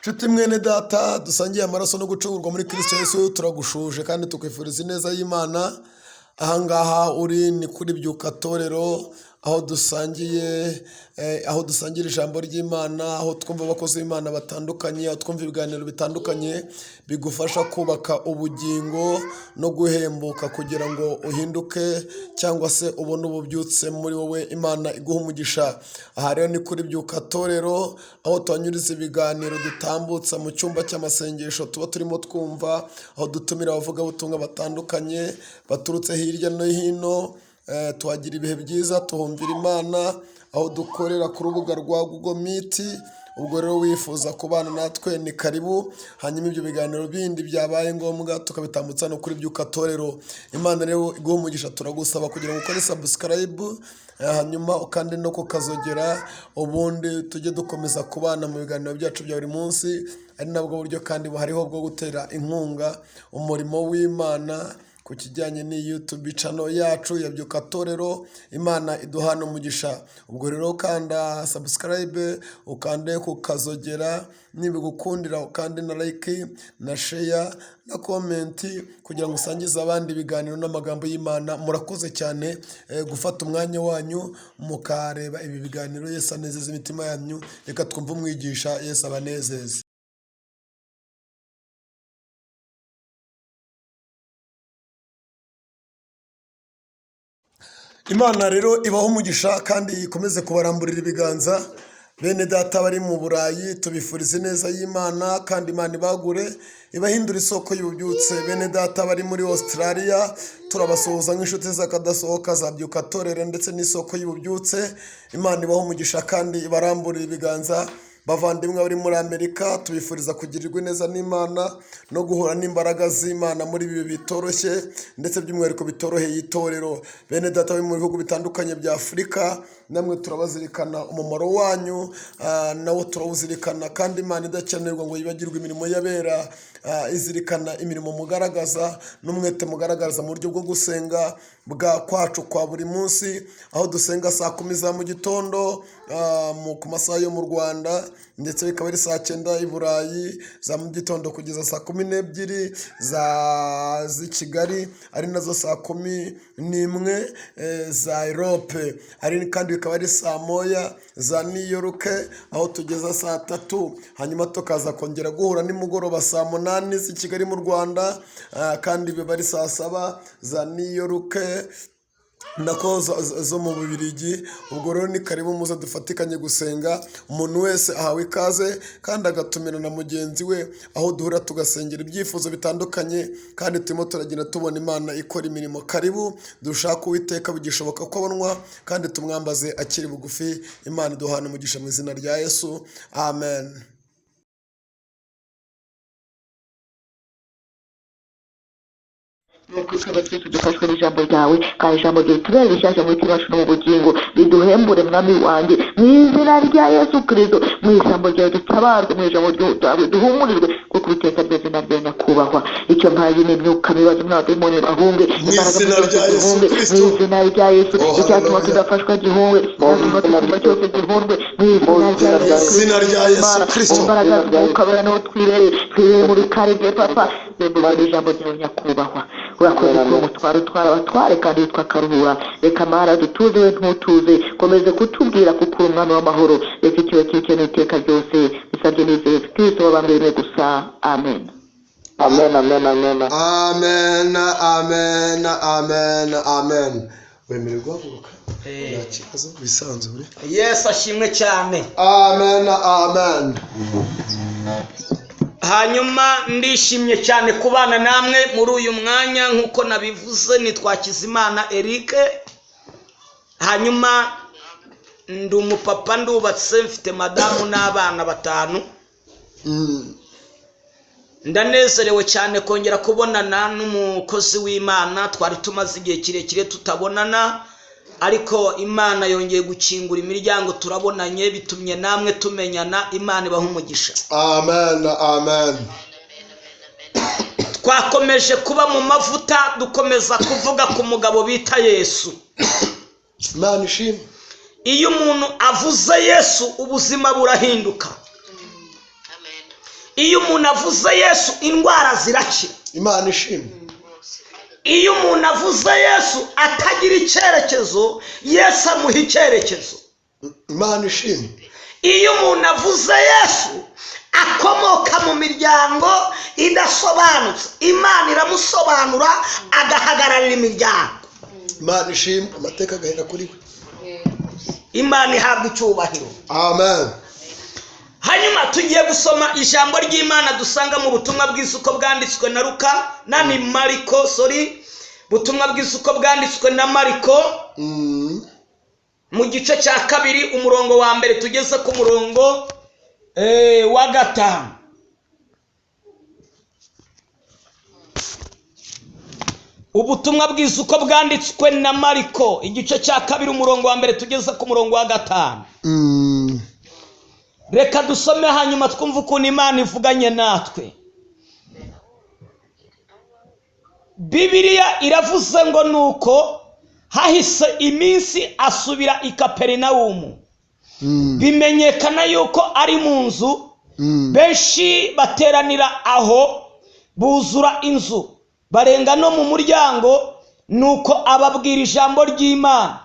Nshuti mwene data dusangiye amaraso no gucungurwa muri Kristo Yesu, turagushuje kandi tukwifuriza ineza y'Imana. Ahangaha uri ni kuri Byuka Torero, aho dusangiye aho dusangira ijambo ry'Imana, aho twumva abakozi b'Imana batandukanye, aho twumva ibiganiro bitandukanye bigufasha kubaka ubugingo no guhembuka kugira ngo uhinduke cyangwa se ubone ububyutse muri wowe. Imana iguha umugisha. Aha rero ni kuri Byuka Torero, aho tuhanyuriza ibiganiro dutambutsa mu cyumba cy'amasengesho tuba turimo twumva, aho dutumira abavugabutumwa batandukanye baturutse hirya no hino. Tuhagira ibihe byiza, tuhumvira Imana, aho dukorera ku rubuga rwa Google Meet. Ubwo rero wifuza kubana natwe ni karibu, hanyuma ibyo biganiro bindi byabaye ngombwa tukabitambutsa no kuri Byuka Torero. Imana rero iguha umugisha, turagusaba kugira ngo ukore subscribe, hanyuma ukande no kukazogera, ubundi tujye dukomeza kubana mu biganiro byacu bya buri munsi. Ari nabwo buryo kandi buhariho bwo gutera inkunga umurimo w'Imana ku kijyanye ni YouTube channel yacu ya Byuka Torero. Imana iduhana umugisha. Ubwo rero kanda subscribe, ukande ku kazogera, nibigukundira ukande na like na share na comment kugira ngo usangize abandi ibiganiro n'amagambo y'Imana. Murakoze cyane gufata umwanya wanyu mukareba ibi biganiro. Yesu anezeze imitima yanyu. Reka twumve umwigisha. Yesu abanezeze. Imana rero ibaho umugisha kandi ikomeze kubaramburira ibiganza. Bene data bari mu Burayi, tubifuriza ineza y'Imana kandi Imana ibagure, ibahindura isoko y'ububyutse. Bene data bari muri Australia, turabasuhuza nk'inshuti z'akadasohoka za Byuka Torero ndetse n'isoko y'ububyutse. Imana ibaho umugisha kandi ibaramburira ibiganza. Bavandimwe bari muri Amerika, tubifuriza kugirirwa neza n'Imana no guhura n'imbaraga z'Imana muri ibi bitoroshye, ndetse by'umwihariko bitoroheye itorero. Bene data bari mu bihugu bitandukanye bya Afurika, namwe turabazirikana, umumaro wanyu nawo turawuzirikana, kandi Imana idakenerwa ngo yibagirwe imirimo y'abera, izirikana imirimo mugaragaza n'umwete mugaragaza mu buryo bwo gusenga bwa kwacu kwa buri munsi, aho dusenga saa 10 za mu gitondo ku masaha yo mu Rwanda, ndetse bikaba ari saa 9 i Burayi za mu gitondo kugeza saa 12 z'i Kigali, ari nazo saa 11 za Europe, ari kandi bikaba ari saa 1 za New York, aho tugeza saa 3, hanyuma tukaza kongera guhura nimugoroba saa 8 z'i Kigali mu Rwanda, kandi biba ari saa 7 za New York nako zo mu Bubiligi. Ubwo rero ni karibu muze dufatikanye gusenga. Umuntu wese ahawe ikaze kandi agatumira na mugenzi we, aho duhura tugasengera ibyifuzo bitandukanye, kandi turimo turagenda tubona Imana ikora imirimo. Karibu dushake Uwiteka bigishoboka ko abonwa, kandi tumwambaze akiri bugufi. Imana iduhana umugisha mu izina rya Yesu, amen. Nuko twaba twese dufashwe n'ijambo ryawe, kandi ijambo ryawe tubere rishyashya mu mitima yacu no mu bugingo, riduhembure mwami wanjye mu izina rya Yesu Kristo. Mu ijambo ryawe dutabarwe, mu ijambo ryawe duhumurirwe, kuko Uwiteka ryose naryo nyakubahwa. Icyo mpaye ni imyuka mibi n'abadayimoni bahunge, imbaraga zose zihunge mu izina rya Yesu. Icyatuma tudafashwa gihunge, icyatuma tutumva cyose gihundwe mu izina rya Yesu Kristo. Imbaraga z'umwuka wera niho twirere, twirere mu bikari bye papa. Zembuwe n'ijambo ryawe nyakubahwa. Urakoze kuba umutwaro utwara abatware kandi witwa Karuhura. Reka mara dutuze we ntutuze, komeze kutubwira kuko uri umwami w'amahoro. Reka ikiba cy'icyo iteka ryose bisabye nizeye Kristo wabambwe rimwe gusa, amen. Amen, amen, amen. Amen, amen, amen, amen. Wemerewe guhaguruka nta kibazo, wisanzure. Yesu ashimwe cyane. Amen, amen. Hanyuma ndishimye cyane kubana namwe muri uyu mwanya, nkuko nabivuze nitwa Hakizimana Eric. Hanyuma ndi umupapa, ndubatse, mfite madamu n'abana 5. Ndanezerewe cyane kongera kubonana n'umukozi w'Imana. Twari tumaze igihe kirekire tutabonana, ariko Imana yongeye gukingura imiryango, turabonanye, bitumye namwe tumenyana. Imana ibaha umugisha. Amen, amen. Twakomeje kuba mu mavuta, dukomeza kuvuga ku mugabo bita Yesu. Imana ishimwe. Iyo umuntu avuze Yesu ubuzima burahinduka. Iyo umuntu avuze Yesu indwara zirakira. Imana ishimwe. Iyo umuntu avuze Yesu atagira icyerekezo, Yesu amuha icyerekezo. Imana ishimwe. Iyo umuntu avuze Yesu akomoka mu miryango idasobanutse, Imana iramusobanura agahagararira imiryango. Imana ishimwe, amateka agahera kuri we. Imana ihabwa icyubahiro. Amen. Hanyuma tugiye gusoma ijambo ry'Imana dusanga mu butumwa bwiza uko bwanditswe na Luka nani Mariko, sorry, butumwa bwiza uko bwanditswe na Mariko mu gice cya 2 umurongo wa 1 tugeze ku murongo wa 5. Ubutumwa bwiza uko bwanditswe na Mariko igice cya 2 umurongo wa 1 tugeze ku murongo wa 5. Reka dusome hanyuma twumve ukuntu Imana ivuganye natwe. Bibiliya iravuze ngo nuko hahise iminsi asubira i Kaperinawumu, bimenyekana yuko ari mu nzu, benshi bateranira aho buzura inzu barenga no mu muryango. Nuko ababwira ijambo ry'Imana.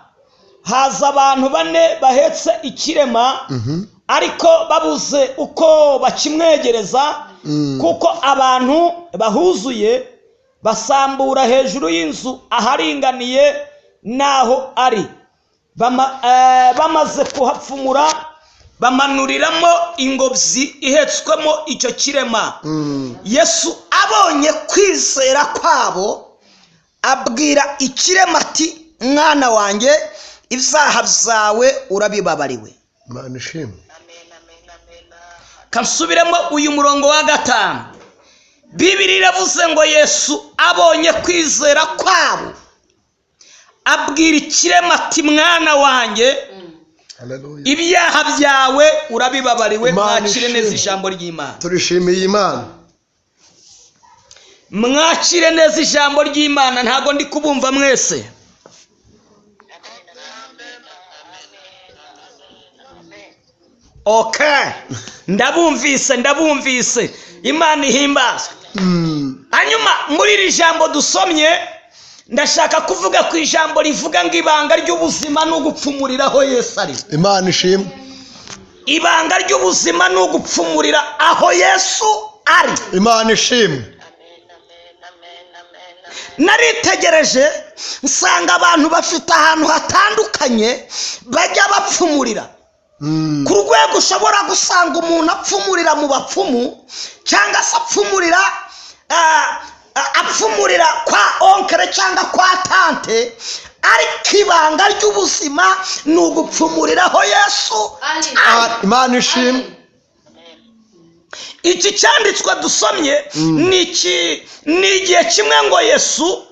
Haza abantu 4 bahetse ikirema, ariko babuze uko bakimwegereza, kuko abantu bahuzuye, basambura hejuru y'inzu aharinganiye naho ari. Bamaze kuhapfumura bamanuriramo ingobyi ihetswemo icyo kirema. Yesu abonye kwizera kwabo abwira ikirema ati, mwana wanjye, ibyaha byawe urabibabariwe. Imana ishimwe. Kansubiremo uyu murongo wa 5. Bibiliya iravuze ngo Yesu abonye kwizera kwabo abwira ikirema ati, mwana wanjye, ibyaha byawe urabibabariwe. Mwakire neza ijambo ry'Imana. Turishimiye Imana. Mwakire neza ijambo ry'Imana. Ntago ndi kubumva mwese. Okay, ndabumvise. Imana ihimbazwe. Hanyuma muri iri jambo dusomye ndashaka kuvuga ku ijambo rivuga ngo ibanga ry'ubuzima ni ugupfumurira aho Yesu ari. Imana ishimwe. Ibanga ry'ubuzima ni ugupfumurira aho Yesu ari. Imana ishimwe. Naritegereje nsanga abantu bafite ahantu hatandukanye bajya bapfumurira. Ku rwego ushobora gusanga umuntu apfumurira mu bapfumu, cyangwa se apfumurira kwa onkere cyangwa kwa tante, ariko ibanga ry'ubuzima ni ugupfumuriraho Yesu ari. Imana ishimwe. Iki cyanditswe dusomye ni igihe kimwe ngo Yesu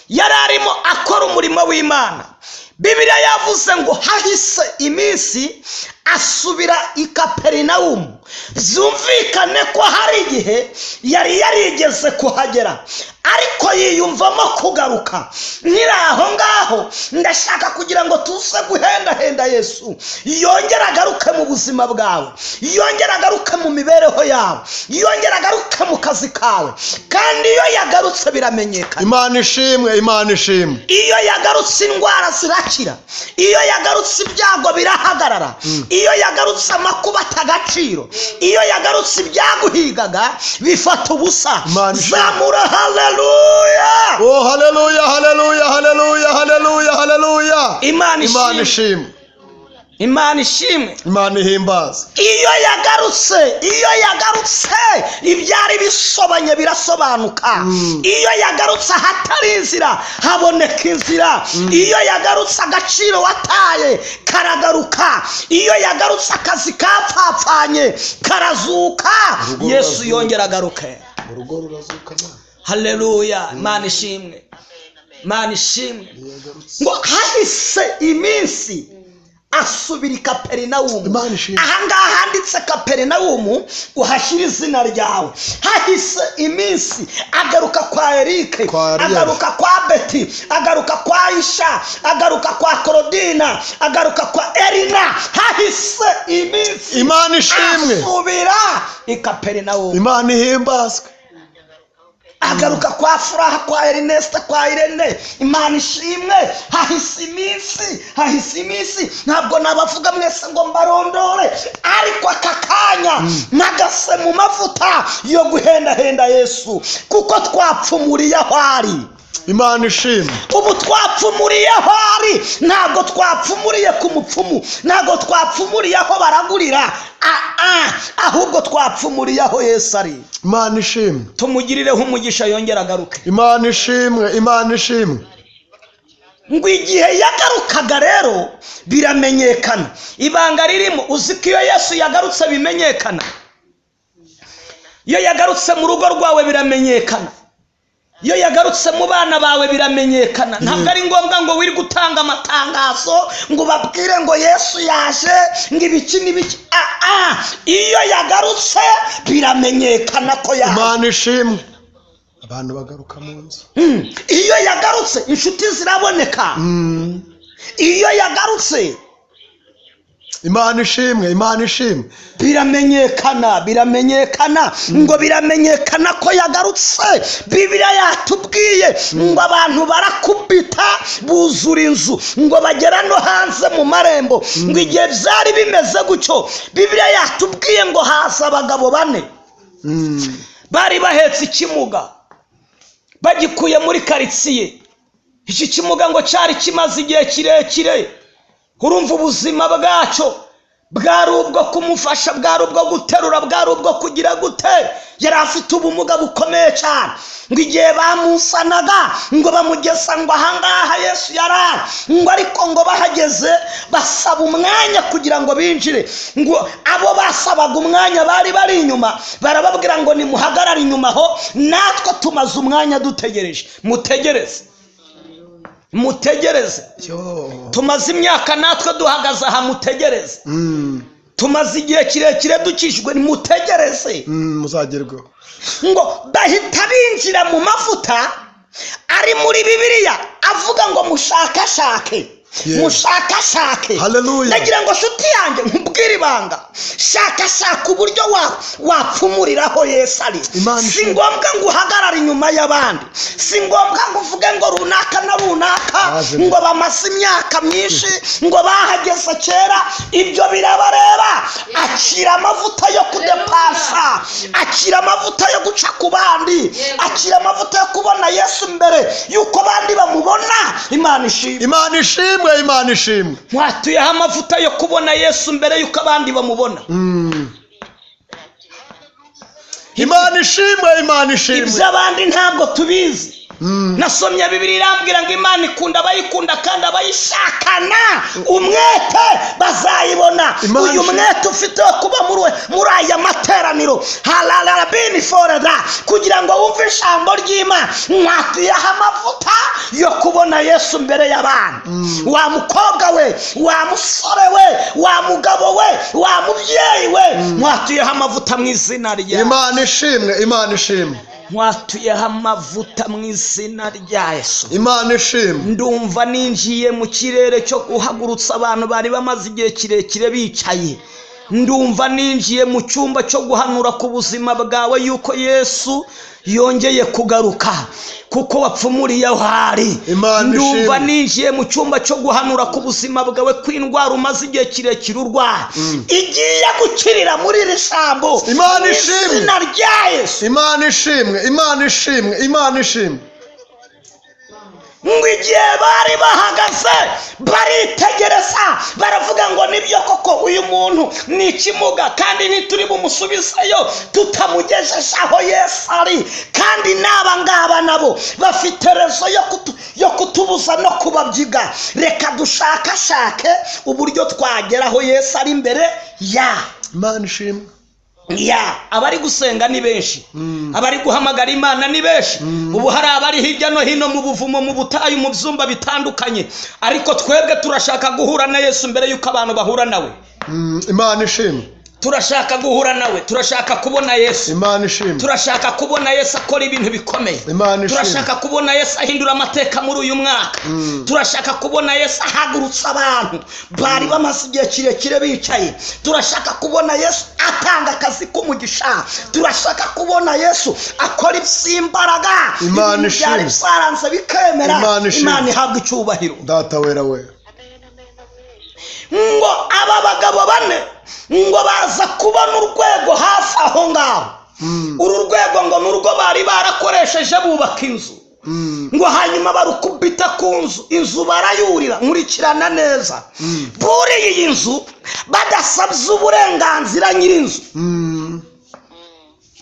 yari arimo akora umurimo w'Imana. Bibiliya yavuze ngo hahise iminsi asubira i Kaperinawumu. Byumvikane ko hari igihe yari yarigeze kuhagera, ariko yiyumvamo kugaruka. Nkiri aho ngaho ndashaka kugira ngo tuze guhendahenda Yesu yongere agaruke mu buzima bwawe, yongere agaruke mu mibereho yawe, yongere agaruke mu kazi kawe. Kandi iyo yagarutse biramenyekana. Imana ishimwe, Imana ishimwe. Iyo yagarutse indwara zirakira, iyo yagarutse ibyago birahagarara, iyo yagarutse amakuba atagaciro, iyo yagarutse ibyaguhigaga bifata ubusa. Zamura haleluya. Oh haleluya, haleluya, haleluya, haleluya, haleluya. Imana ishimwe. Imana ishimwe. Imana ihimbaza. Iyo yagarutse ibyari bisobanye birasobanuka. Iyo yagarutse ahatari inzira haboneka inzira. Iyo yagarutse agaciro wataye karagaruka. Iyo yagarutse akazi kapfapfanye karazuka. Yesu yongera agaruke. Urugo rurazuka. Haleluya. Imana ishimwe. Imana ishimwe. Ngo hahise iminsi Asubira i Kaperinawumu. Imana ishimwe. Ahangaha handitse Kaperinawumu, uhashyira izina ryawe. Hahise iminsi, agaruka kwa Erike, Kwa Ariel. agaruka kwa Beti, agaruka kwa Isha, agaruka kwa Korodina, agaruka kwa Erina. Hahise iminsi, Imana ishimwe. asubira i Kaperinawumu. Imana ihimbazwe. Agaruka kwa Furaha, kwa Ernest, kwa Irene. Imana ishimwe. Hahise iminsi, hahise iminsi, ntabwo nabavuga mwese ngo mbarondore, ariko aka kanya mpagase mu mavuta yo guhendahenda Yesu, kuko twapfumuriye aho ari. Imana ishimwe. Ubu twapfumuriye aho ari, ntabwo twapfumuriye ku mupfumu, ntabwo twapfumuriye aho baragurira, ahubwo twapfumuriye aho Yesu ari. Imana ishimwe. Tumugirireho umugisha, yongere agaruke. Imana ishimwe, Imana ishimwe. Ngo igihe yagarukaga rero biramenyekana. Ibanga ririmo, uzi ko iyo Yesu yagarutse bimenyekana? Iyo yagarutse mu rugo rwawe biramenyekana, iyo yagarutse mu bana bawe biramenyekana. Ntabwo ari ngombwa ngo wirirwe utanga amatangazo ngo ubabwire ngo Yesu yaje, ngo ibiki n'ibiki. Iyo yagarutse biramenyekana ko yaje. Imana ishimwe. Abantu bagaruka mu nzu. Iyo yagarutse inshuti ziraboneka. Iyo yagarutse. Imana ishimwe, Imana ishimwe. Biramenyekana, biramenyekana, ngo biramenyekana ko yagarutse. Bibiliya yatubwiye ngo abantu barakubita buzura inzu, ngo bagera no hanze mu marembo. Ngo igihe byari bimeze gutyo, Bibiliya yatubwiye ngo haza abagabo bane bari bahetse ikimuga bagikuye muri karitsiye. Iki kimuga ngo cyari kimaze igihe kirekire. Urumva ubuzima bwacyo bwari ubwo kumufasha, bwari ubwo guterura, bwari ubwo kugira gute. Yari afite ubumuga bukomeye cyane. Ngo igihe bamusanaga ngo bamugeza ngo ahangaha Yesu yari ari, ngo ariko ngo bahageze basaba umwanya kugira ngo binjire. Ngo abo basabaga umwanya bari bari inyuma barababwira ngo nimuhagarare inyuma aho, natwe tumaze umwanya dutegereje, mutegereze, mutegereze. Tumaze imyaka natwe duhagaze aha, mutegereze. Tumaze igihe kirekire dukijwe, mutegereze. Muzagerweho. Ngo bahita binjira mu mavuta ari muri Bibiliya avuga ngo mushakashake, mushakashake. Hallelujah. Ndagira ngo nshuti yanjye nkubwire ibanga, shakashaka uburyo wapfumuriraho Yesu ari. Imana Si ishimwe. ngombwa ngo uhagarare inyuma y'abandi, si ngombwa ngo uvuge ngo runaka na runaka Yaje. ngo bamaze imyaka myinshi, ngo bahageze kera, ibyo birabareba. Akira amavuta yo kudepasa, akira amavuta yo guca ku bandi, akira amavuta yo kubona Yesu mbere y'uko abandi bamubona. Imana ishimwe. Imana ishimwe, Imana ishimwe. Mwatuyeho amavuta yo kubona Yesu mbere y'uko abandi bamubona. Imana ishimwe, Imana ishimwe. Iby'abandi ntabwo tubizi. Nasomye Bibiliya irambwira ngo Imana ikunda abayikunda, kandi abayishakana umwete bazayibona. Imana Uyu ishimwe. mwete ufite wo kuba muri aya materaniro halarabini foreda, kugira ngo wumve ijambo ry'Imana, mwatuyeho amavuta yo kubona Yesu mbere y'abantu. Wa mukobwa we, wa musore we, wa mugabo we, wa mubyeyi we, mwatuyeho amavuta mu izina rya Imana ishimwe, Imana ishimwe. Mwatuyeho amavuta mu izina rya Yesu. Imana ishimwe. Ndumva ninjiye mu kirere cyo guhagurutsa abantu bari bamaze igihe kirekire bicaye. Ndumva ninjiye mu cyumba cyo guhanura ku buzima bwawe yuko Yesu yongeye kugaruka, kuko wapfumuriye aho ari. Imana Ndumva ishimwe. ninjiye mu cyumba cyo guhanura ku buzima bwawe ko indwara umaze igihe kirekire urwara igiye gukirira muri iri jambo. Imana Mu ishimwe. izina rya Yesu. Imana ishimwe, Imana ishimwe, Imana ishimwe. Ngo igihe bari bahagaze baritegereza, baravuga ngo nibyo koko uyu muntu ni ikimuga, kandi ntituri bumusubizeyo tutamugejeje aho Yesu ari, kandi n'aba ngaba nabo bafite rezo yo kutubuza no kubabyiga. Reka dushakashake uburyo twagera aho Yesu ari imbere ya Imana ishimwe. Ya, abari gusenga ni benshi, abari guhamagara Imana ni benshi. Ubu hari abari hirya no hino mu buvumo, mu butayu, mu byumba bitandukanye, ariko twebwe turashaka guhura na Yesu mbere y'uko abantu bahura nawe. Imana ishimwe. Turashaka guhura nawe, turashaka kubona Yesu. Imana ishimwe. Turashaka kubona Yesu akora ibintu bikomeye. Imana ishimwe. Turashaka kubona Yesu ahindura amateka muri uyu mwaka. Turashaka kubona Yesu ahagurutsa abantu bari bamaze igihe kirekire bicaye. Turashaka kubona Yesu atanga akazi k'umugisha. Turashaka kubona Yesu akora iby'imbaraga. Imana Ibintu byari ishimwe. byaranze bikemera. Imana ishimwe. Imana ihabwa icyubahiro. Data wera we. Ngo aba bagabo bane ngo baza kubona urwego hafi aho ngaho. Uru rwego ngo ni urwo bari barakoresheje bubaka inzu. Ngo hanyuma barukubita ku nzu, inzu barayurira. Nkurikirana neza, buriye iyi nzu badasabye uburenganzira nyir'inzu,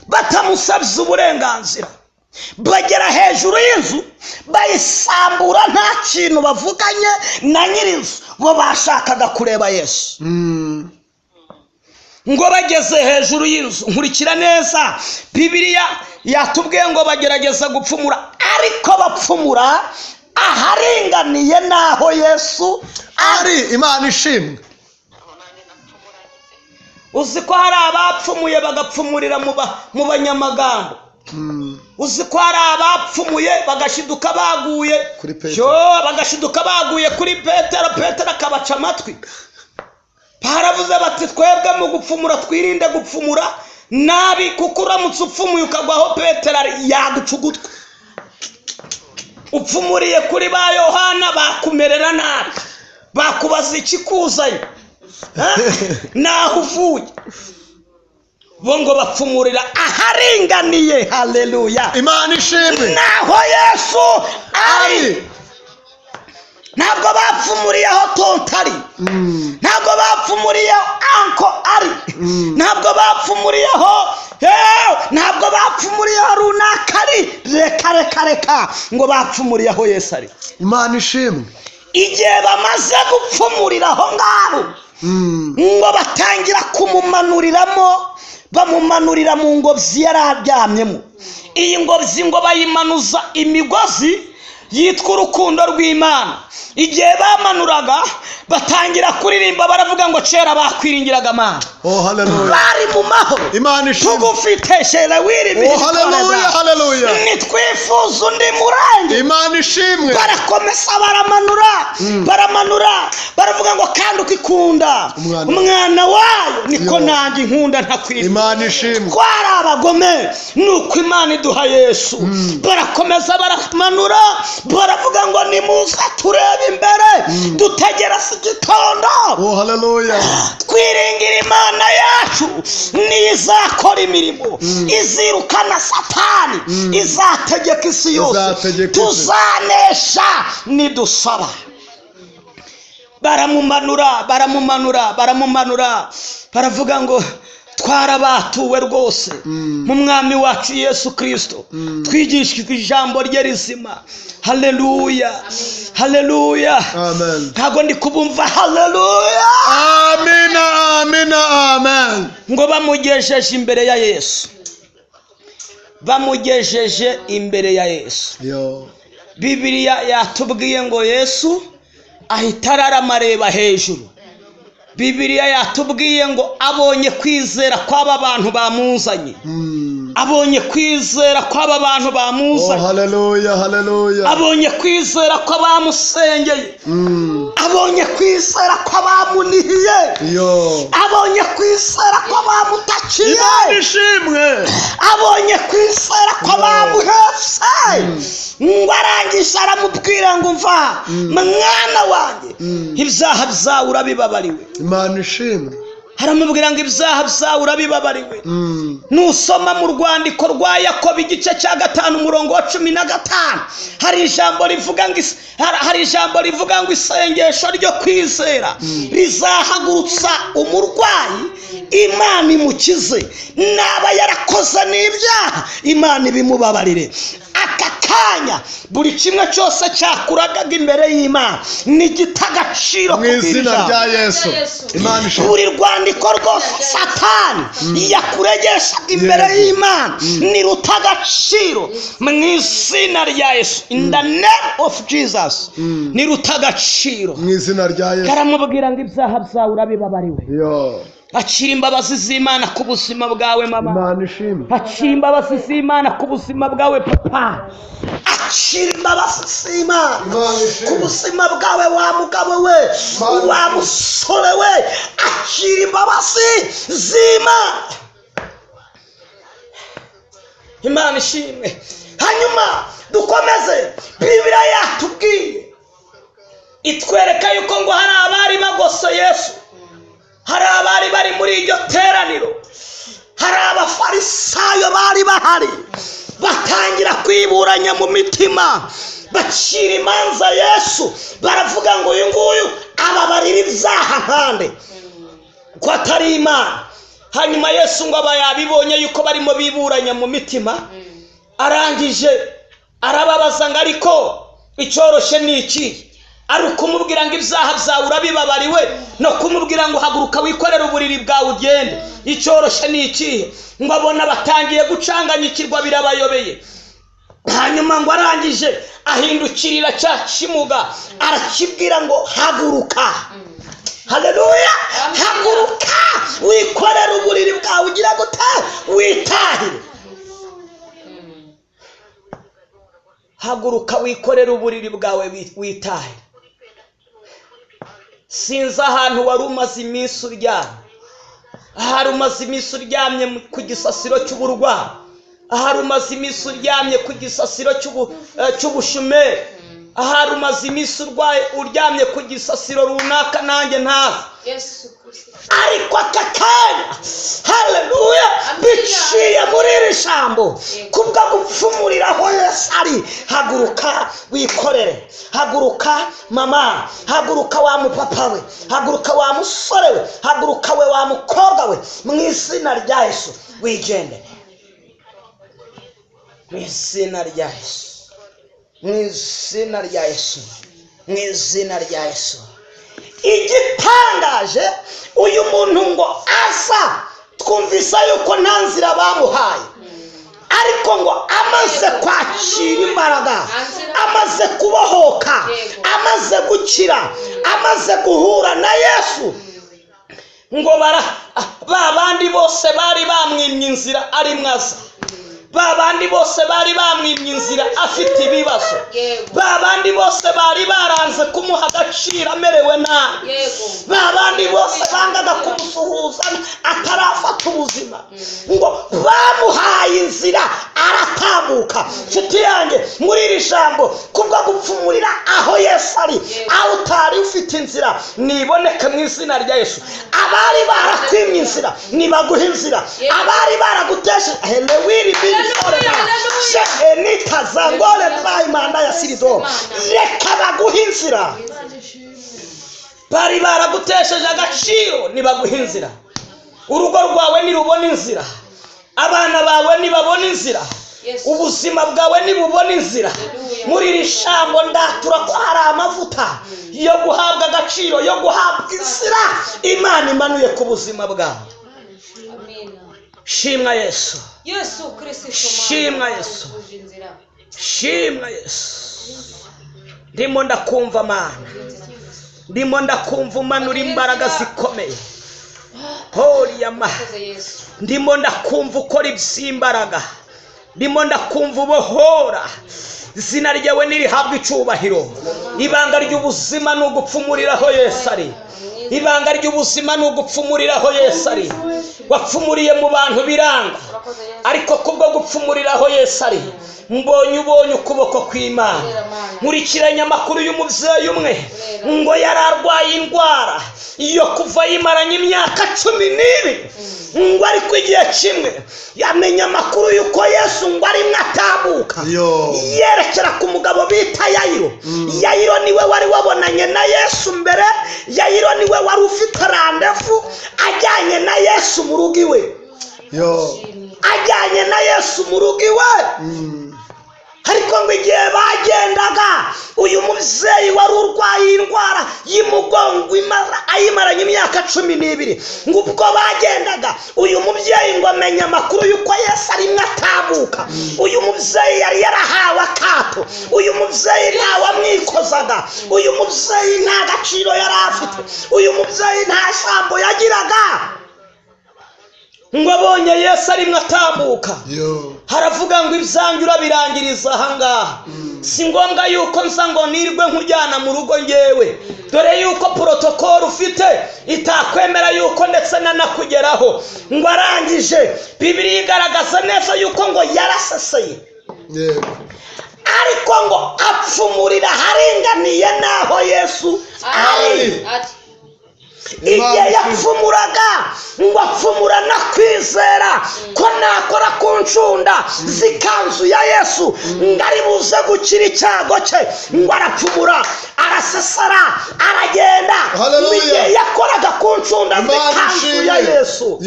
batamusabye uburenganzira, bagera hejuru y'inzu bayisambura nta kintu bavuganye na nyir'inzu. Bo bashakaga kureba Yesu. Ngo bageze hejuru y'inzu, nkurikira neza, Bibiliya yatubwiye ngo bagerageza gupfumura, ariko bapfumura aharinganiye n'aho Yesu ari. Imana ishimwe. Uzi ko hari abapfumuye bagapfumurira mu banyamagambo? Uzi ko hari abapfumuye bagashiduka baguye Kuri Petero. Yo, bagashiduka baguye kuri Petero, Petero akabaca amatwi. Baravuze bati twebwe mu gupfumura twirinde gupfumura nabi, kuko uramutse upfumuye ukagwa aho Petero ari yaguca ugutwi. Upfumuriye kuri ba Yohana bakumerera nabi, bakubaza ikikuzanye naho uvuye. Bo ngo bapfumurira aharinganiye. Haleluya. Imana ishimwe. Naho Yesu ari. Ntabwo bapfumuriye aho tonto ari, ntabwo bapfumuriye aho uncle ari, ntabwo bapfumuriye aho ntabwo bapfumuriye aho runaka ari. Reka reka reka, ngo bapfumuriye aho Yesu ari. Imana ishimwe. Igihe bamaze gupfumurira aho ngaho, ngo batangira kumumanuriramo, bamumanurira mu ngobyi yari aryamyemo. Iyi ngobyi ngo bayimanuza imigozi yitwa urukundo rw'Imana. Igihe bamanuraga batangira kuririmba, baravuga ngo kera bakwiringiraga Amana, Oh, haleluya. bari mu mahoro. Imana ishimwe. Tugufite sherewiri. Oh, haleluya, haleluya. Nitwifuza undi murangi. Imana ishimwe. Barakomeza baramanura, baramanura, baravuga ngo kandi uko ikunda Umwana. umwana wayo niko Yo. nanjye inkunda ntakwiriye. Imana ishimwe. Twari abagome, nuko Imana iduha Yesu. Barakomeza baramanura, baravuga ngo nimuze turebe imbere, dutegereze igitondo. Oh, haleluya. Twiringira Imana yacu, niyo izakora imirimo, izirukana Satani, izategeka isi yose. Izategeka isi. Tuzanesha nidusaba. Baramumanura, baramumanura, baramumanura, baravuga ngo twarabatuwe rwose mu Mwami wacu Yesu Kirisito, twigishijwe ijambo rye rizima. Haleluya, haleluya. Amen. Ntabwo ndi kubumva. Haleluya. Amina, amina, amen. Ngo bamugejeje imbere ya Yesu, bamugejeje imbere ya Yesu, Yo. Bibiliya yatubwiye ngo Yesu ahita ararama areba hejuru. Bibiliya yatubwiye ngo abonye kwizera kw'aba bantu bamuzanye, abonye kwizera kw'aba bantu Oh, bamuzanye, haleluya, haleluya. abonye kwizera kw'abamusengeye, abonye kwizera kw'abamunihiye, Yo. abonye kwizera kw'abamutakiye, Imana ishimwe. abonye kwizera kw'abamuhetse. Ngo arangije aramubwira ngo mva mwana wanjye, ibyaha byawe urabibabariwe. Imana ishimwe. Aramubwira ngo ibyaha byawe urabibabariwe. Nusoma mu rwandiko rwa Yakobo igice cya 5 umurongo wa 15, hari ijambo rivuga ngo isengesho ryo kwizera rizahagurutsa umurwayi, Imana imukize, naba yarakoze n'ibyaha Imana ibimubabarire. Aka Kanya buri kimwe cyose cyakuragaga imbere y'Imana ni gita agaciro Mu izina kubw'iri rya jambo. Yesu. Imana ishimwe. Buri rwandiko rwose Satani yakuregeshaga imbere y'Imana niruta agaciro mu izina rya Yesu. In the name of Jesus, niruta agaciro. Mu izina rya Yesu. Karamubwira ngo ibyaha byawe urabibabariwe. Yo. Akira imbabazi z'Imana ku buzima bwawe, mama. Imana ishimwe. Akira imbabazi z'Imana ku buzima bwawe, papa. Akira imbabazi z'Imana Imana ishimwe. ku buzima bwawe, wa mugabo we, Imana wa musore we. Akira imbabazi z'Imana. Imana ishimwe. Hanyuma dukomeze. Bibiliya yatubwiye, itwereka yuko ngo hari abari bagose Yesu, hari abari bari muri iryo teraniro, hari Abafarisayo bari bahari, batangira kwiburanya mu mitima, bacira imanza Yesu, baravuga ngo uyu nguyu ababarira ibyaha nkande, ko atari Imana? Hanyuma Yesu ngo aba yabibonye yuko barimo biburanya mu mitima, arangije arababaza ngo ariko icyoroshye ni iki? Ari ukumubwira ngo ibyaha byawe urabibabariwe, no kumubwira ngo haguruka wikorere uburiri bwawe ugende? Icyoroshye ni ikihe? Ngo abona batangiye gucanganyikirwa, birabayobeye. Hanyuma ngo arangije ahindukirira cya kimuga, arakibwira ngo haguruka. Haleluya! Haguruka wikorere uburiri bwawe, ugira gute? Witahire. Haguruka wikorere uburiri bwawe, witahire. Sinzi ahantu wari umaze iminsi uryamye, ahari umaze iminsi uryamye ku gisasiro cy'uburwayi, ahari umaze iminsi uryamye ku gisasiro cy'ubushumeri, ahari umaze iminsi urwaye uryamye ku gisasiro runaka nanjye ntazi. Yesu Kristo. Ariko aka kanya, haleluya, biciye muri iri jambo, kubwo gupfumuriraho Yesu ari, haguruka wikorere. Haguruka mama, haguruka wa mupapa we, haguruka wa musore we, haguruka we wa mukobwa we, mu izina rya Yesu wigendere. Mu izina rya Yesu, mu izina rya Yesu, mu izina rya Yesu. Igitangaje, uyu muntu ngo aza, twumvise yuko nta nzira bamuhaye, ariko ngo amaze kwakira imbaraga, amaze kubohoka, amaze gukira, amaze guhura na Yesu, ngo bara ba bandi bose bari bamwimye inzira ari mwaza, ba bandi bose bari bamwimye inzira afite ibibazo, ba bandi bose bari baranze kumuha agaciro amerewe nabi, ba bandi bose bangaga kumusuhuza atarafata ubuzima, ngo bamuhaye inzira aratambuka. Nshuti yanjye, muri iri jambo, kubwo gupfumurira aho Yesu ari, aho utari ufite inzira niboneke mu izina rya Yesu. Abari barakwimye inzira nibaguhe inzira. Abari baraguteshe helewiri biriforema she enita zangore prayimanda ya sirido, reka baguhe inzira. Bari baragutesheje agaciro nibaguhe inzira. Urugo rwawe nirubona inzira, abana bawe nibabona inzira, ubuzima bwawe nibubona inzira. Muri iri jambo ndatura ko hari amavuta yo guhabwa agaciro, yo guhabwa inzira Imana imanuye ku buzima bwawe. Amina. Shimwa Yesu. Yesu Kristo. Shimwa Yesu. Utuje inzira. Shimwa Yesu. Ndimo ndakumva Mana, ndimo ndakumva umanura imbaraga zikomeye. Horiyama. Urakoze Yesu. Ndimo ndakumva ukora iby'imbaraga, ndimo ndakumva ubohora. Izina ryawe nirihabwa icyubahiro. Ibanga ry'ubuzima ni ugupfumuriraho Yesu ari. Ibanga ry'ubuzima ni ugupfumuriraho Yesu ari. Wapfumuriye mu bantu biranga, Urakoze Yesu. ariko kubwo gupfumuriraho Yesu ari, mbonye ubonye ukuboko kw'Imana. Nkurikiranye amakuru y'umubyeyi umwe, ngo yari arwaye indwara iyo kuva yimaranye imyaka 12, ngo ariko igihe kimwe yamenya amakuru y'uko Yesu ngo arimwe atambuka Yo. yerekera ku mugabo bita Yayiro. Yayiro niwe wari wabonanye na Yesu mbere. Yayiro niwe wari ufite randevu ajyanye na Yesu mu rugo iwe. Yo. Ajyanye na Yesu mu rugo iwe. Ariko ngo igihe bagendaga, uyu mubyeyi wari urwaye indwara y'umugongo ayimaranye imyaka 12, ngo ubwo bagendaga, uyu mubyeyi ngo amenye amakuru y'uko Yesu arimo atambuka. Uyu mubyeyi yari yarahawe akato, uyu mubyeyi ntawamwikozaga, uyu mubyeyi nta gaciro yari afite, uyu mubyeyi nta jambo yagiraga. Ngo abonye Yesu arimo atambuka, haravuga ngo ibyanjye urabirangiriza ahangaha, si ngombwa yuko nza ngo nirwe nkujyana mu rugo ngewe, dore yuko protocol ufite itakwemera yuko ndetse nanakugeraho. Ngo arangije, Bibiliya igaragaza neza yuko ngo yaraseseye, ariko ngo apfumurira aharinganiye n'aho Yesu ari. Igihe yapfumuraga, ngo apfumura no kwizera ko nakora ku ncunda z'ikanzu ya Yesu ngo ari buze gukira icyago cye. Ngo arapfumura, arasesara, aragenda. Hallelujah. Igihe yakoraga ku ncunda Imana z'ikanzu ya ishimwe. Yesu,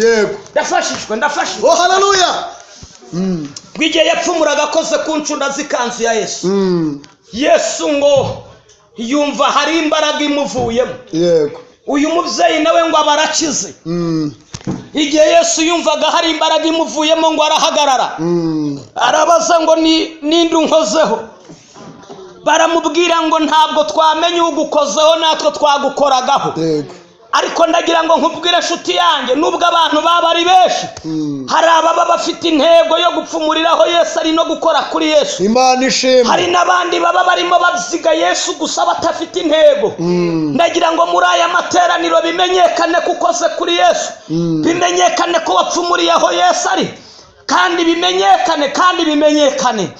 ndafashijwe, ndafashijwe. Oh, haleluya. Ngo igihe yapfumuraga akoze ku ncunda z'ikanzu ya Yesu, Yesu ngo yumva hari imbaraga imuvuyemo. Uyu mubyeyi nawe ngo aba arakize. Igihe Yesu yumvaga hari imbaraga imuvuyemo, ngo arahagarara, arabaza ngo ni ninde unkozeho? Baramubwira ngo ntabwo twamenya ugukozeho, natwe twagukoragaho. Ariko ndagira ngo nkubwire nshuti yanjye, nubwo abantu baba ari benshi, hari ababa bafite intego yo gupfumuriraho Yesu ari no gukora kuri Yesu. Imana ishimwe. Hari n'abandi baba barimo babyiga Yesu gusa batafite intego. Ndagira ngo muri aya materaniro bimenyekane ko ukoze kuri Yesu, bimenyekane ko wapfumuriye aho Yesu ari, kandi bimenyekane, kandi bimenyekane.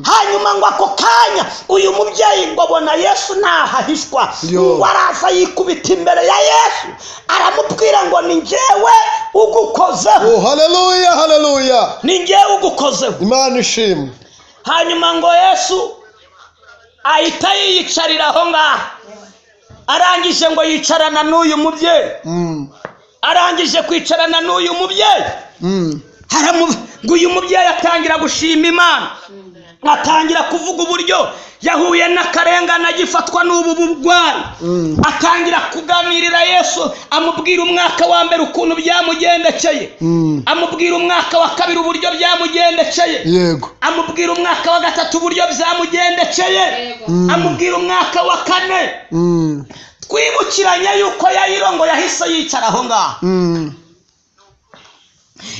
Hanyuma ngo ako kanya uyu mubyeyi ngo abona Yesu ntahahishwa. Yo. Ngo araza yikubita imbere ya Yesu, aramubwira ngo ni njyewe ugukozeho. Oh, haleluya, haleluya. Ni njyewe ugukozeho. Imana ishimwe. Hanyuma ngo Yesu ahita yiyicarira aho ngaho. Arangije ngo yicarana n'uyu mubyeyi. Arangije kwicarana n'uyu mubyeyi, ngo uyu mubyeyi atangira gushima Imana, atangira kuvuga uburyo yahuye n'akarengane agifatwa n'ubu burwayi. Atangira kuganirira Yesu, amubwira umwaka wa mbere ukuntu byamugendekeye, amubwira umwaka wa kabiri uburyo byamugendekeye, amubwira umwaka wa gatatu uburyo byamugendekeye, amubwira umwaka wa kane. Twibukiranye yuko Yayiro ngo yahise yicara aho ngaho.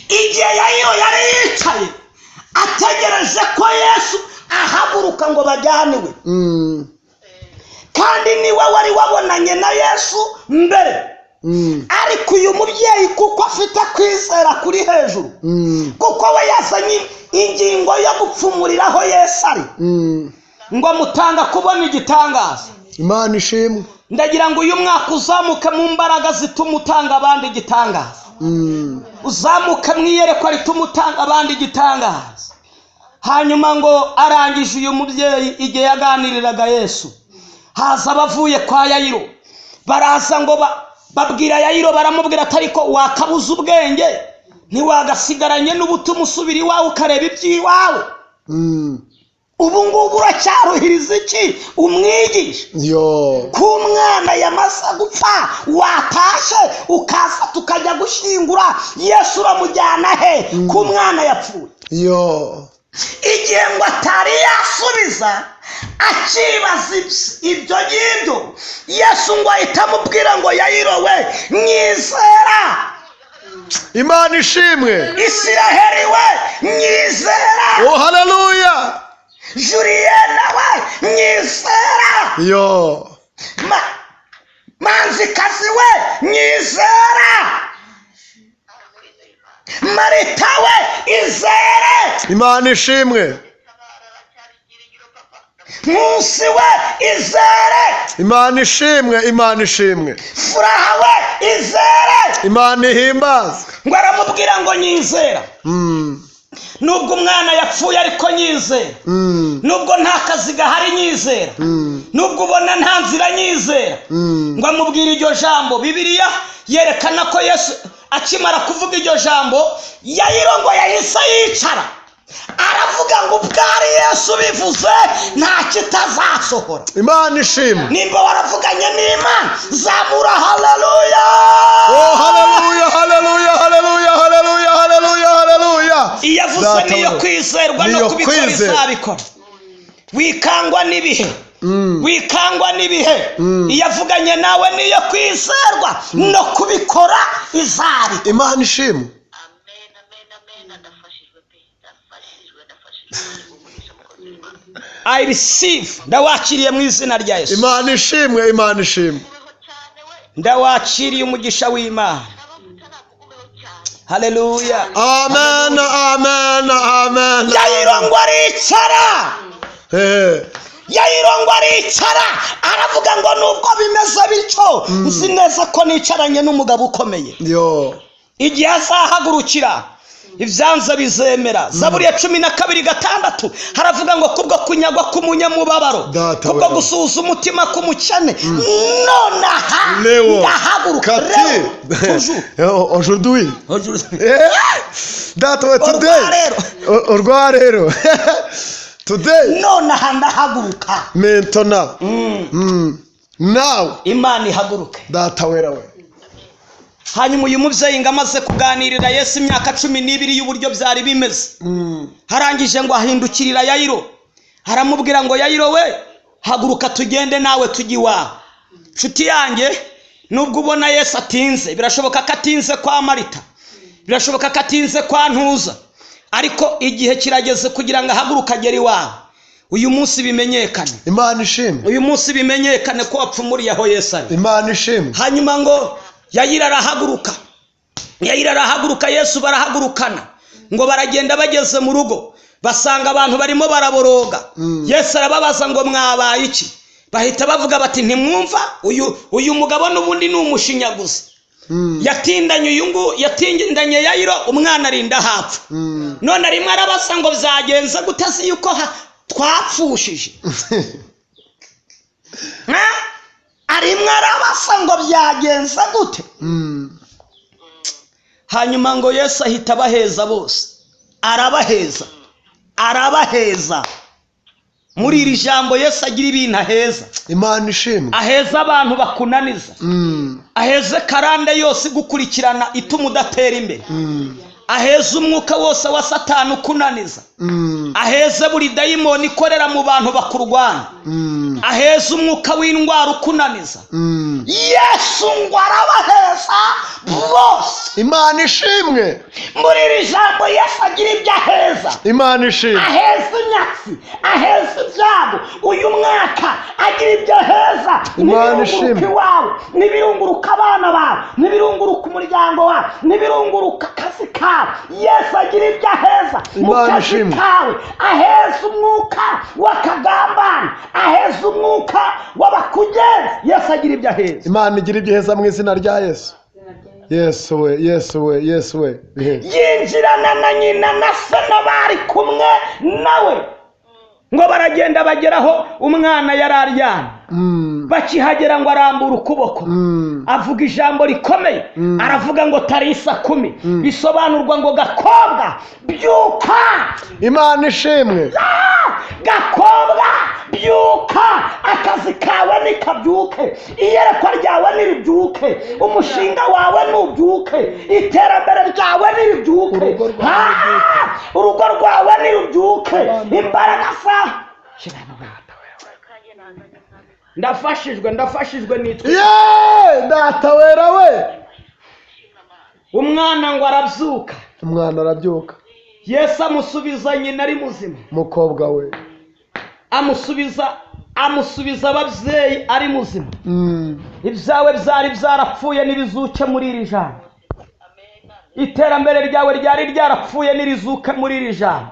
Igihe Yayiro yari yicaye ategereje ko Yesu ahaguruka ngo bajyaniwe, kandi niwe wari wabonanye na Yesu mbere. Ariko uyu mubyeyi, kuko afite kwizera kuri hejuru, kuko we yazanye ingingo yo gupfumuriraho Yesu ari, ngo amutanga kubona igitangaza. Imana ishimwe. Ndagira ngo uyu mwaka uzamuke mu mbaraga zituma utanga abandi igitangaza, uzamuke mu iyerekwa rituma utanga abandi igitangaza. Hanyuma ngo arangije, uyu mubyeyi igihe yaganiriraga Yesu, haza abavuye kwa Yayiro, baraza ngo babwira Yayiro, baramubwira ati ariko wakabuze ubwenge, ntiwagasigaranye n'ubutuma usubira iwawe ukareba iby'iwawe? Ubu ngubu uracyaruhiriza iki umwigisha? Yo. Ko umwana yamaze gupfa, watashe ukaza tukajya gushyingura Yesu, uramujyana he ko umwana yapfuye? Yo. Igihe ngo atari yasubiza, akibaza ibyo ngibyo, Yesu ngo ahita amubwira ngo Yayiro we, nyizera. Imana ishimwe. Isiraheli we, nyizera. Oh, haleluya. Juliyena we, nyizera. Yo. Manzikazi we, nyizera. Marita we, izere. Imana ishimwe. Nkusi we, izere. Imana ishimwe, Imana ishimwe. Furaha we, izere. Imana ihimbazwe. Ngo aramubwira ngo nyizera. Nubwo umwana yapfuye, ariko nyizera. Nubwo nta kazi gahari, nyizera. Nubwo ubona nta nzira, nyizera. Ngo amubwire iryo jambo, Bibiliya yerekana ko Yesu akimara kuvuga iryo jambo, Yayiro ngo yahise yicara. Aravuga ngo ubwo ari Yesu bivuze, nta kitazasohora. Imana ishimwe. Nimba waravuganye n'Imana, zamura haleluya. Oh, haleluya, haleluya, haleluya, haleluya, haleluya, haleluya. Iyo avuze Data niyo we. kwizerwa no Niyo kubikora kwizerwa. izabikora. Wikangwa n'ibihe, wikangwa n'ibihe. Iyo avuganye nawe niyo kwizerwa, no kubikora izabikora. Imana ishimwe. Amen, amen, amen. Ndafashijwe pe, ndafashijwe, ndafashijwe. Umugisha, mukozi w'Imana. I receive, ndawakiriye mu izina rya Yesu. Imana ishimwe, Imana ishimwe. Kugumeho cyane we. Ndawakiriye umugisha w'Imana. N'abavuta nakugumeho cyane. Haleluya. Amen, amen, amen. Yayiro ngo aricara. Yayiro ngo aricara, aravuga ngo nubwo bimeze bityo, nzi neza ko nicaranye n'umugabo ukomeye. Yo. Igihe azahagurukira, ibyanze bizemera. Zaburi ya 12:6 haravuga ngo kubwo kunyagwa k'umunyamubabaro, Data kubwo we. gusuhuza umutima k'umukene, nonaha Leo. ndahaguruka. Kati. Leo toujours. Aujourd'hui. Data we, today. Urwa rero. Urwa rero. Today. Nonaha ndahaguruka. Maintenant. Now. Imana ihaguruke. Data wera we. Hanyuma uyu mubyeyi ngo amaze kuganirira Yesu imyaka 12 y'uburyo byari bimeze, harangije ngo ahindukirira Yayiro, aramubwira ngo: "Yayiro we, haguruka tugende nawe tujye iwawe." Nshuti yanjye, nubwo ubona Yesu atinze, birashoboka ko atinze kwa Marita, birashoboka ko atinze kwa Ntuza, ariko igihe kirageze kugira ngo ahaguruke agere iwawe. Uyu munsi bimenyekane. Imana ishimwe. Uyu munsi bimenyekane ko wapfumuriye aho Yesu ari. Imana ishimwe. Hanyuma ngo Yayiro arahaguruka, Yayiro arahaguruka, Yesu barahagurukana, ngo baragenda. Bageze mu rugo basanga abantu barimo baraboroga. Yesu arababaza ngo: "Mwabaye iki?" Bahita bavuga bati: "Ntimwumva, uyu mugabo n'ubundi ni umushinyaguzi, yatindanye uyu ngu yatindanye Yayiro, umwana arinda hapfa, none arimo arabaza ngo byagenze gute, azi yuko twapfushije." Ha? Arimo arabasa ngo byagenze gute. Hanyuma ngo Yesu ahita abaheza bose, arabaheza, arabaheza. Muri iri jambo Yesu agira ibintu aheza. Imana ishimwe. Aheza abantu bakunaniza, aheze karande yose igukurikirana ituma udatera imbere, aheze umwuka wose wa Satani ukunaniza, aheze buri dayimoni ikorera mu bantu bakurwanya, aheze umwuka w'indwara ukunaniza. Yesu ngo arabaheza bose. Imana ishimwe. Muri iri jambo Yesu agira ibyo aheza. Imana ishimwe. Aheza inyatsi, aheza ibyago. Uyu mwaka agira ibyo aheza. Imana N'ibirunguruka ishimwe. iwawe, n'ibirunguruka abana bawe, n'ibirunguruka umuryango wawe, n'ibirunguruka akazi kawe, Yesu agira ibyo aheza mu Imana kazi ishimwe. kawe. Aheza umwuka w'akagambane, aheza umwuka w'abakugenza. Yesu agira ibyo aheza. Imana igira ibyo iheza mu izina rya Yesu. Yesu we, Yesu we, Yesu we, biheza. Yinjirana na nyina na se n'abari kumwe nawe, ngo baragenda bageraho umwana yari aryamye. Bakihagera ngo arambura ukuboko, avuga ijambo rikomeye, aravuga ngo tarisa kumi, bisobanurwa ngo: "Gakobwa, byuka." Imana ishimwe. Ah! Gakobwa, byuka. Akazi kawe nikabyuke, iyerekwa ryawe niribyuke, umushinga wawe nubyuke, iterambere ryawe niribyuke. Urugo rwawe. Ah! Urugo rwawe nirubyuke, imbaraga za. Ndafashijwe, ndafashijwe, nitwa Yeee, Data wera we. Umwana ngo arabyuka. Umwana arabyuka. Yesu amusubiza nyina ari muzima. Mukobwa we. Amusubiza ababyeyi ari muzima. Ibyawe byari byarapfuye n'ibizuke muri iri jambo. Iterambere ryawe ryari ryarapfuye n'irizuke muri iri jambo.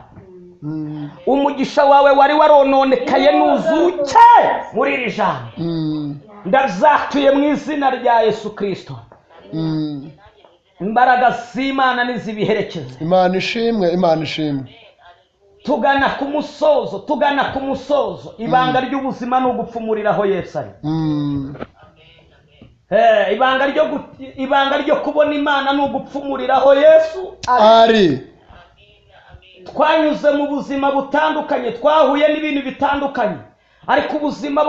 Umugisha wawe wari warononekaye nuzuke muri iri jambo. Ndabyatuye mu izina rya Yesu Kirisito. Imbaraga z'Imana nizibiherekeze. Imana ishimwe, Imana ishimwe. Tugana ku musozo, tugana ku musozo. Ibanga ry'ubuzima ni ugupfumurira aho Yesu ari. Ibanga ryo kubona Imana ni ugupfumurira aho Yesu ari. Ari. Twanyuze mu buzima butandukanye, twahuye n'ibintu bitandukanye, ariko ubuzima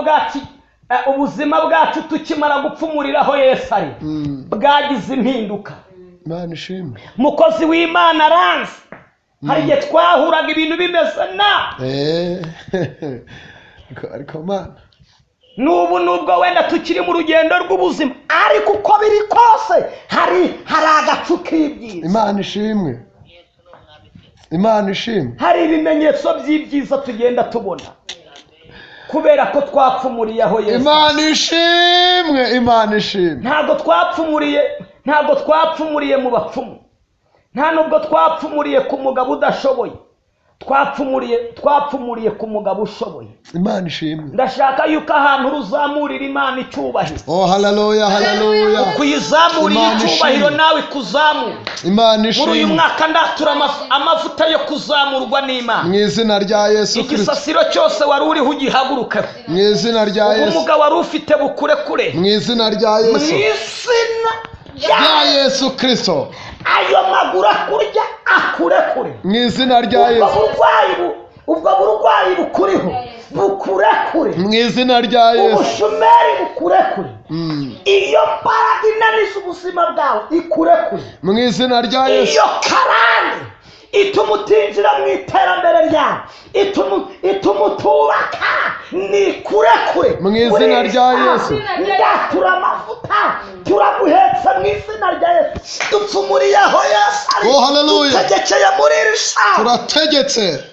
bwacu tukimara gupfumuriraho Yesu ari bwagize impinduka. Imana ishimwe. Mukozi w'Imana aranze, hari igihe twahuraga ibintu bimeze nabi. Ariko Mana, n'ubu nubwo wenda tukiri mu rugendo rw'ubuzima, ariko uko biri kose hari agacu k'ibyiza. Imana ishimwe. Imana ishimwe. Hari ibimenyetso by'ibyiza tugenda tubona kubera ko twapfumuriye aho Yesu. Imana ishimwe. Imana ishimwe. Ntabwo twapfumuriye mu bapfumu, nta nubwo twapfumuriye ku mugabo udashoboye, twapfumuriye ku mugabo ushoboye. Imana ishimwe. Ndashaka yuko ahantu ruzamurira Imana icyubahiro. Oh, haleluya, haleluya. Kuyizamurira icyubahiro nawe ikuzamura. Imana ishimwe. Muri uyu mwaka ndatura amavuta yo kuzamurwa n'Imana. Mu izina rya Yesu Kristo. Igisasiro cyose wari uriho ugihagurukeho. Mu izina rya Yesu. Ubumuga wari ufite bukurekure. Mu izina rya Yesu. Mu izina rya Yesu Kristo. Ayo maguru akurya akurekure. Mu izina rya Yesu. Ubwo burwayi bukuriho bukurekure. Mu izina rya Yesu. Ubushomeri bukurekure. Iyo mbaraga inaniza ubuzima bwawe ikurekure. Mu izina rya Yesu. Iyo karande ituma utinjira mu iterambere ryawe, ituma utubaka, ni kurekure. Mu izina rya Yesu. Ndatura amavuta, turaguhetsa mu izina rya Yesu. Dupfumuriyeho Yesu ari. Oh, haleluya. Dutegekeye muri iri saha. Turategetse.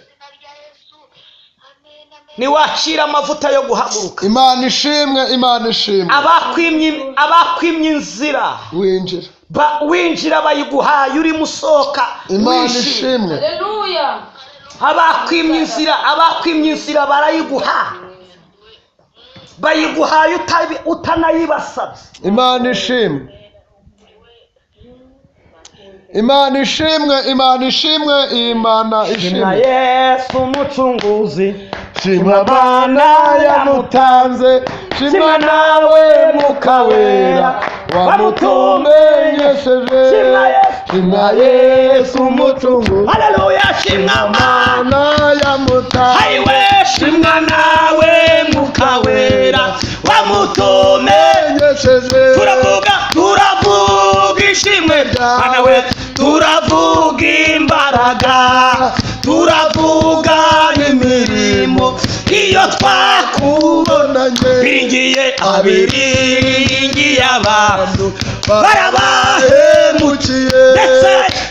Niwakira amavuta yo guhaguruka. Imana ishimwe, Imana ishimwe. Abakwimye inzira winjira. Winjira bayiguhaye urimo usohoka. Imana ishimwe. Haleluya. Abakwimye inzira barayiguha. Bayiguhaye utanayibasabye. Imana ishimwe. Imana ishimwe, Imana ishimwe, Imana ishimwe. Yesu umucunguzi. Shima Mana yamutanze, shima nawe Mukawera wamutumenyesheje. Shima Yesu umucunguzi. Haleluya, shima Mana yamutanze. Haiwe, shima nawe Mukawera wamutumenyesheje. Turavuga ishimwe ryawe, turavuga imbaraga, turavuga imirimo iyo twakubonanye. Biringiye abiringiye abantu barabahemukiye,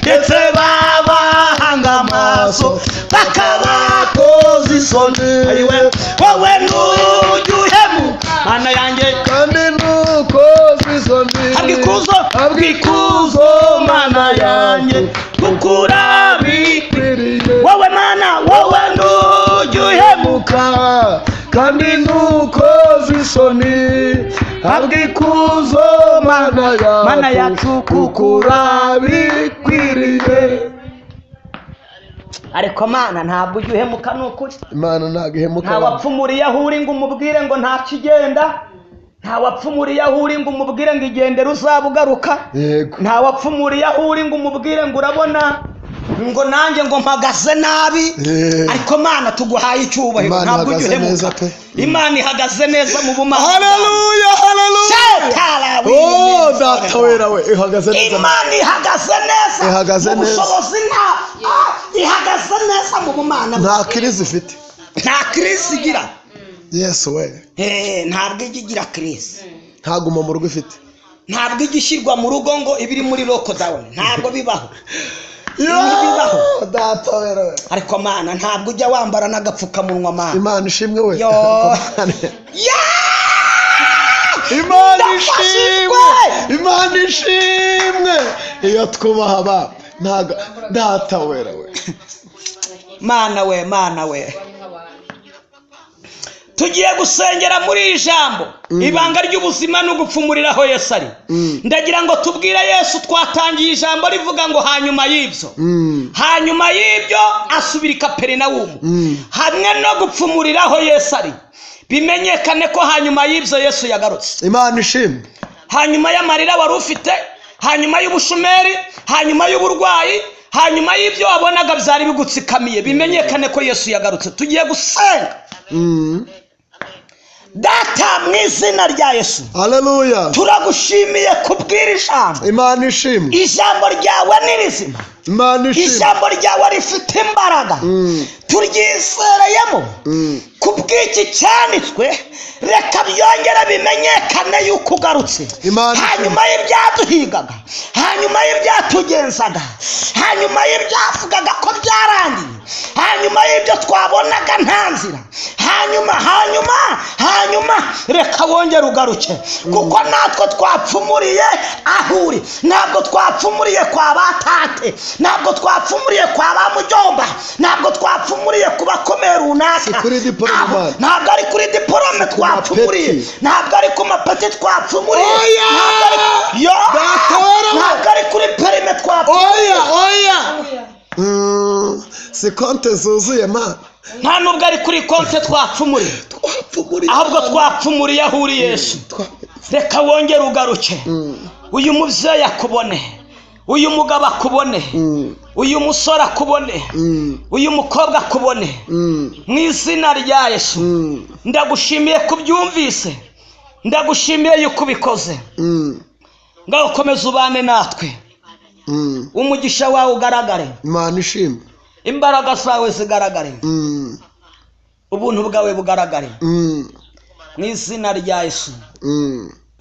ndetse babahanga amaso bakabakoza isoni. Wowe ntujya uhemuka Mana yanjye, kandi ntukoze isoni. Habwa ikuzo Mana yanjye, kuko urabikwiriye. Wowe Mana, wowe ntujya uhemuka, kandi ntukoze isoni. Habwa ikuzo Mana yacu, kuko urabikwiriye. Ariko Mana ntabwo ujya uhemuka, ni ukuri. Imana ntabwo ihemuka. Nta wapfumuriye aho uri ngo umubwire ngo ntakigenda. Nta wapfumuriye aho uri ngo umubwire ngo igendere uzaba ugaruka. Yego. Nta wapfumuriye aho uri ngo umubwire ngo urabona ngo nanjye ngo mpagaze nabi. Ariko Mana tuguhaye icyubahiro, ntabwo ujya uhemuka. Imana ihagaze neza mu bumana. Haleluya, haleluya. Oh, data wera we, ihagaze neza. Imana ihagaze neza. Ihagaze neza. Ubushobozi nta ihagaze neza mu bumana. Nta crise ifite. Nta crise igira. Yesu we. Ntabwo ijya igira crise. Ntaguma mu rugo ifite. Ntabwo ijya ishyirwa mu rugo ngo ibiri muri lockdown. Ntabwo bibaho. Yo, data wera we. Ariko Mana ntabwo ujya wambara n'agapfukamunwa Mana. Imana ishimwe we. Yo. Imana ishimwe. Imana ishimwe. Iyo twubaha ba ntago data wera we. Mana we, Mana we. Tugiye gusengera muri iri jambo. Ibanga ry'ubuzima no gupfumuriraho Yesu ari. Ndagira ngo tubwire Yesu. Twatangiye ijambo rivuga ngo hanyuma y'ibyo. Hanyuma y'ibyo asubira i Kaperinawumu. Hamwe no gupfumuriraho Yesu ari. Bimenyekane ko hanyuma y'ibyo Yesu yagarutse. Imana ishimwe. Hanyuma y'amarira wari ufite, hanyuma y'ubushomeri, hanyuma y'uburwayi, Hanyuma y'ibyo wabonaga byari bigutsikamiye, bimenyekane ko Yesu yagarutse. Tugiye gusenga. Data, mu izina rya Yesu, Haleluya. turagushimiye kubwira ijambo. Imana ishimwe. Ijambo ryawe ni rizima. Imana ishimwe. Ijambo ryawe rifite imbaraga. Turyizereyemo. Kubw'iki cyanditswe, reka byongere bimenyekane yuko ugarutse. Imana ishimwe. Hanyuma y'ibyaduhigaga, hanyuma y'ibyatugenzaga, hanyuma y'ibyavugaga ko byarangiye, hanyuma y'ibyo twabonaga nta nzira, hanyuma, hanyuma, hanyuma, reka wongere ugaruke, kuko natwe twapfumuriye aho uri. Ntabwo twapfumuriye kwa ba tate, ntabwo twapfumuriye kwa ba mujomba, ntabwo twapfumuriye ku bakomeye runaka. Si kuri diporome, Mana. Ntabwo ari kuri diporome twapfumuriye. Mapeti. Ntabwo ari ku mapeti twapfumuriye. Oya! Ntabwo ari yo. Data wera! Ntabwo ari kuri perime twapfumuriye. Oya, oya. Si konte zuzuye, Mana. Nta nubwo ari kuri konte twapfumuriye. Twapfumuriye. Ahubwo twapfumuriye aho uri, Yesu. Reka wongere ugaruke, uyu mubyeyi akubone, uyu mugabo akubone, uyu musore akubone, uyu mukobwa akubone, mu izina rya Yesu. Ndagushimiye kubyumvise, ndagushimiye yuko ubikoze. Ngaho ukomeze ubane natwe, umugisha wawe ugaragare. Imana ishimwe. Imbaraga zawe zigaragare, ubuntu bwawe bugaragare, mu izina rya Yesu.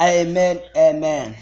Amen, amen.